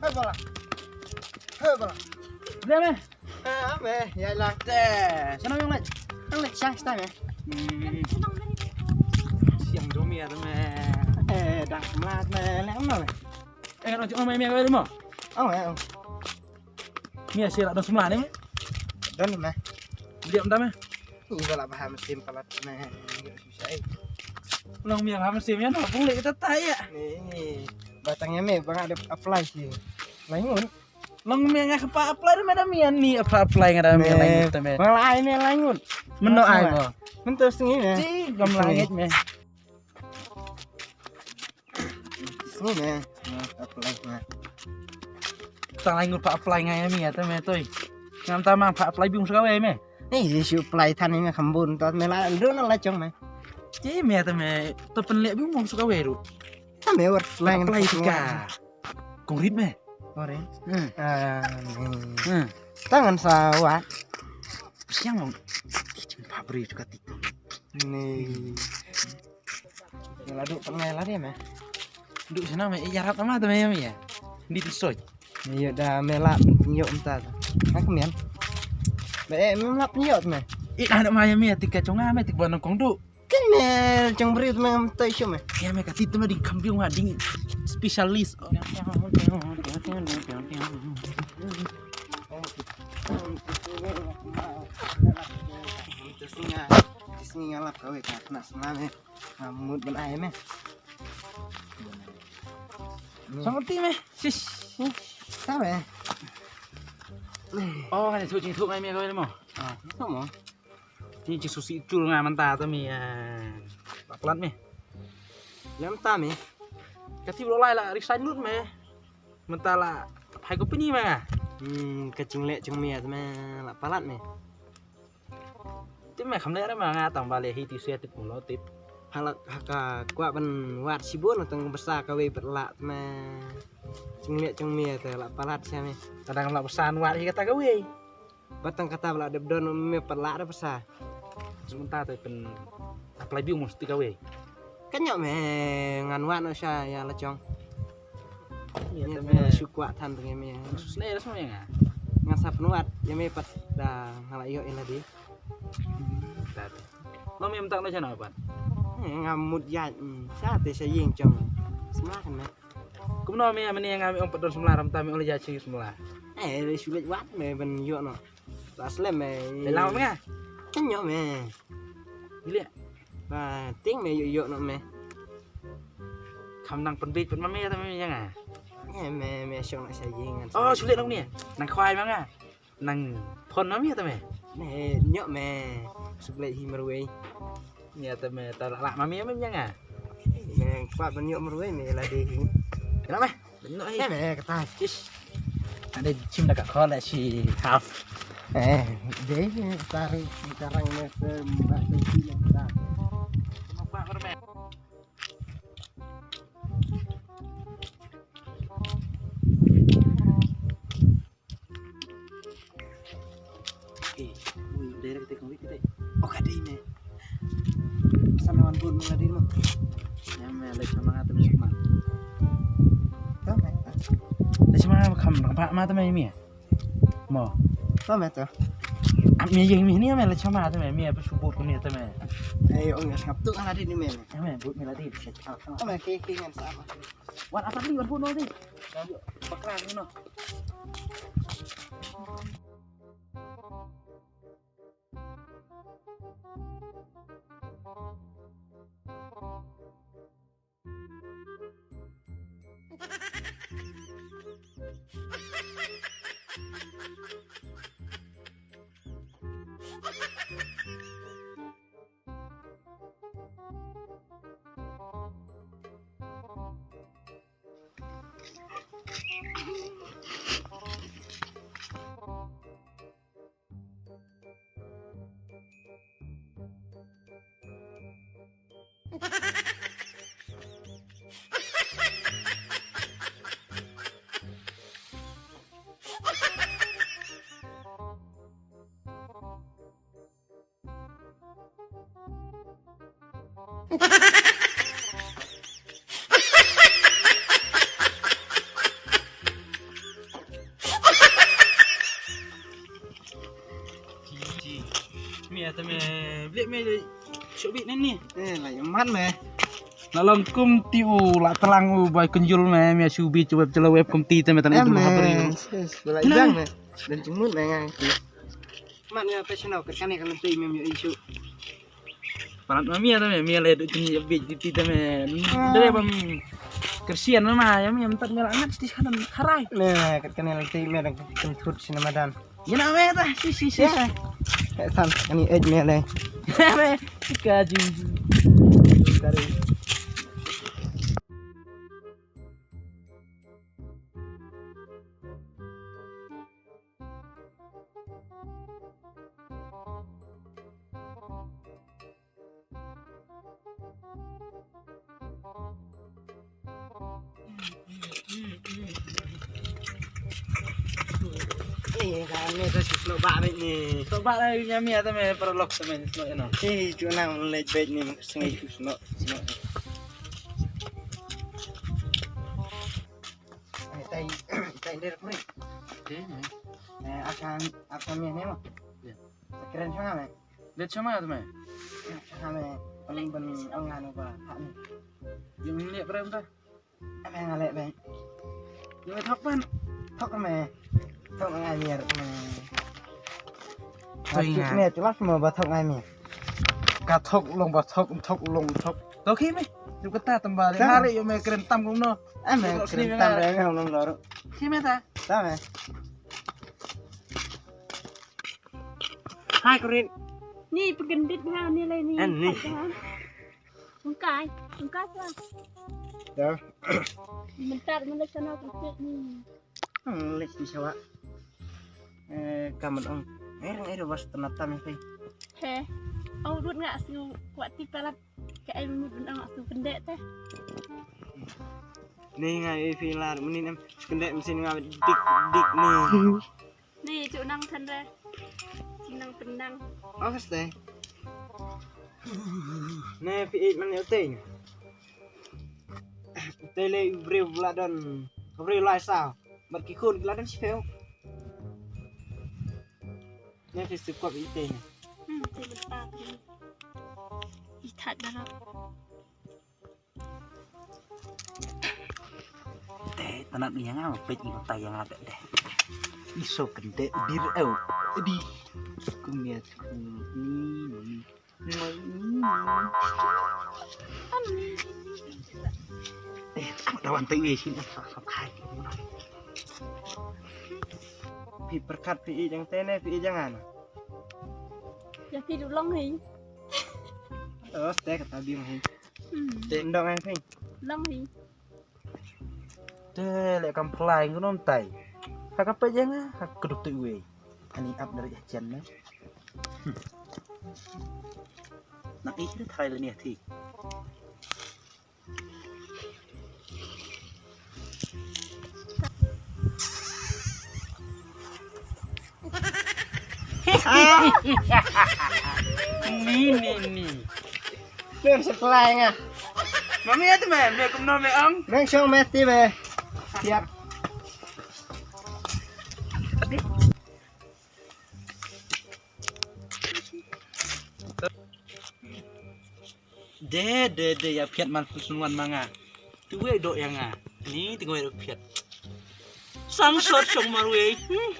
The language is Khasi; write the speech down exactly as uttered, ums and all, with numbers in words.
Hei bala. Hei bala. Ble me. Eh, me, ya lang. Te, sana yang lek. Yang lek sang stai me. Hmm. Siang domi ada me. Eh, dah melat me, lek me. Eh, kan ojek me me kau dulu mo. Oh, eh. Mia sih lah don semula ni me. Don me. Dia entah me. Ni bala baham sim palat me. Long mia baham sim ya, no pun lek kita tai ya. Ni batang ya me, bang ada apply sih. Langun. Long mia ngah pa apply me da mia ni apa apply ngah da mia langun te me. Bang lai me langun. Meno ai mo. Mentos ni me. Ci gam langit me. Ni me. Apply me. Tang lai ngut pa apply ngai ya mi ya te me toi. Ngam ta mang pa apply biung suka we me. Ni ji su apply than ni me khambun to me la ndu na la chong me. Ji me te me to pen le biung mong suka we ru. Ta me war apply ngan apply ka. Kong rit me. Ore. Hmm. Ah, ni. Hmm. Tangan sa wa. Siang mong. Kiching pa bri suka ti. Ni. Nga la duk tang ngai la dia me. Duk sana me, eh, yarap nama tu me ya me ya. Di tu soi. Iya da me la penyok menta tu. Aku mian. Be eh, me la penyok tu me. Eh, dah nak maya me, tika chonga me, tik buan kong duk. Kan me chong beri tu me ngam tai sio me. Ya me kati tu me ding kambing wa ding specialist. Singa, singa lap kawei ka kena sema me. Mut ban ai me. Sama ti me. Sis. Sama. Oh, kan tu jing tu ngai me kawei mo. Ah, tu mo. Ti jing susi cul ngai menta tu me. Paklat me. Lem ta me. Kati bro lai la resign lut me. Menta la hai ko pini me nga. Hmm, ka jingleh jong me tu me la palat me. Tip me kham leh re ma nga tang ba leh hi ti sia tip mulo tip. Halak haka kwah ban wad shibun tang basa kawei pat lah me. Jingleh jong me te lah palat sha me. Tadang lah basa wad hi kata kawei. Batang kata ba lah dep don me pat lah re basa. Sementara te pen apply biung mesti kawei. Kan nyok me ngan wad no sha ya la jong. Iya, te me shu kwah than teng me. Sus ne ras me nga. Nga sap nuat ya me pat da nga la ïoh ila di. Lo me mtak na chana pat. Nga mut ya. Sa te sa ying chong. Sma kan me. Kumno me mane nga me ong pat don semla ram ta me ong la ya ching semla. Eh, shu lek wat me ban ïoh no. Ba slem me. Te lang me nga. Kan ïoh me. Gile. Ba ting me ïoh ïoh no me. Kham nang pynbit pyn ma me ta me ïa nga. Eh, me me shong na sha ïing ngan. Oh, shu leh nang ne. Nang khwai ma nga. Nang phon ma me ta me. Me ïoh me. Shu leh hi marwei. Ïa ta me ta la ma me me ïa nga. Me kwah ban ïoh marwei me la dei hi. Ïa me. Ïa me kata. Ish. Ade chim da ka khol la shi half. Eh, dei me kata rang kata rang me se ma se shi me kata. Eh, ui, direct te kong wik te. Oh, ka dei me. San wan bun ma dei mo. Ya me le chama tu me chama. Tu me. Le chama kham ba ma tu me mi. Mo. Tu me tu. Am mi yeng mi ni me le chama tu me mi apa subut ko ni tu me. Eh, ong ya sngap tu ala dei ni me. Ya me but mi la dei. Tu me ke ke ngan sa. Wan apa ni wan but no dei. Bakla ni no. Mia ta me blik me le shok bit ni. Eh, la yaman me. La long kum ti u la tlang u bai kunjul me, mia shu bit web chalo web kum ti ta me tan. Em me. Bala jang me. Dan jingmut me ngang ti. Man nga pe chano ka kane ka lenti me me isu. Palat ma mia ta me, mia le du jing ya bit ti ta me. Dere bam kersian ma ya me, em tat me la ngat ti khanan kharai. Ne, ka kane lenti me dan kentut sini madan. Ina me ta, si si si. Ya. Eh, san, ani ej me le. Me, ka jing. Dari. Eh, kane ta shu snoh ba bek ni. Snoh ba lai nya mia ta me paralok ta me snoh ino. Eh, ju nang lej bek ni, sengai shu snoh, snoh. Eh, tai, tai der puri. Eh, eh. Eh, akan, akan mia ni mo. Ya. Kren changa me. Let chama tu me. Changa me. Paling ben ong anu ba. Ha ni. Yung ni prem ta. Ame nga leh bek. Yung thok pen. Thok me. Thok ngai mier me. Thok ngai. Me tu lah semua ba thok ngai mier. Ka thok long ba thok, thok long thok. Thok hi me. Tu kata tamba le. Hari yo me kren tam kum no. Ame kren tam le me long lor. Hi me ta. Ta me. Hai kurit. Ni pegedit ha ni lai ni. An ni. Ungkai, ungkai sa. Ya. Mentar mele sana pegedit ni. Hmm, lek di sawa. Eh, kamen ong. Eh, rang eh was tenata me kai. He. Au dut nga su kuat ti palat. Ka ai mut ben ong su pendek te. Ni nga eh filar menin em. Pendek mesin nga dik dik ni. Ni, cu nang than re. Cu nang pynang. Awas te. Ne, phi ïeit man ïa utei. Utei lei briew la don, briew lai saw. Bad ki khun ki la don shiphew. Ne, phi sip kop ïa utei ne. Hmm, te mynta phi. I thait darap. Te, tanap ni ïa nga, ma peit ni utai ïa nga te, te. I so kynde dir eu. Di. Kum ïa kum ni, ni. Ni, ni. Eh, da wan te wi shin, eh, so, so kai. Phi pyrkhat phi ïeit ïa nga te ne, phi ïeit ïa nga na. Ïa phi du long hi. Oh, te kata bi ma hi. Hmm. Te ndong ai phi. Long hi. Te leh kam phlai ngun ym tai. Ha ka peit ïa nga, ha ka duk tu wei. Ani ap dari jan na. Hmm. Nak ih ri thai le ni thi. Ni, ni, ni. Mem seklai nga. Mami atu me, me kumno me ong? Meng shong me ti me. Siap. De, de, de, ïa phiat man pynwan ma nga. Tu wei doh ïa nga. Ni tu wei doh phiat. Sang sot shong marwei. Hmm.